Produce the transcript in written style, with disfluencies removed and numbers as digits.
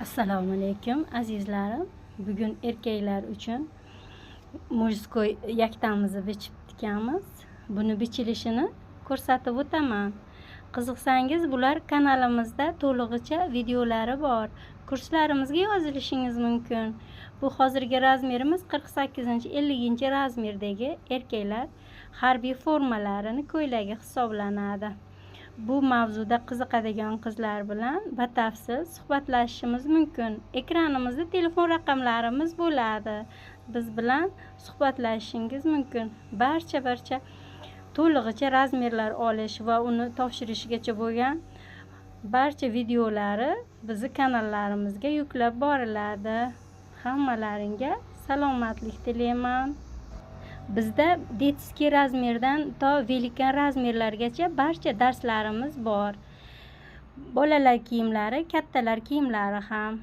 Assalomu alaykum, azizlarim. Bugun erkaklar uchun мужской yaktamizni bichib tikamiz. Buni bichilishini ko'rsatib o'taman. Qiziqsangiz, bular kanalimizda to'lig'icha videolari bor. Kurslarimizga yozilishingiz mumkin. Bu hozirgi razmerimiz 48, 50 razmerdagi erkaklar harbiy formalarini ko'ylagi hisoblanadi. Bu mavzuda qiziqadigan qizlar bilan batafsil suhbatlashishimiz mumkin. Ekranimizda telefon raqamlarimiz bo'ladi. Biz bilan suhbatlashishingiz mumkin. Barcha to'lig'icha razmerlar olish va uni topshirishgacha bo'lgan barcha videolari bizni kanallarimizga yuklab boriladi. Hammalaringga salomatlik tilayman. Bizda детский razmerdan to великан razmerlargacha barcha darslarimiz bor. Bolalar kiyimlari, kattalar kiyimlari ham.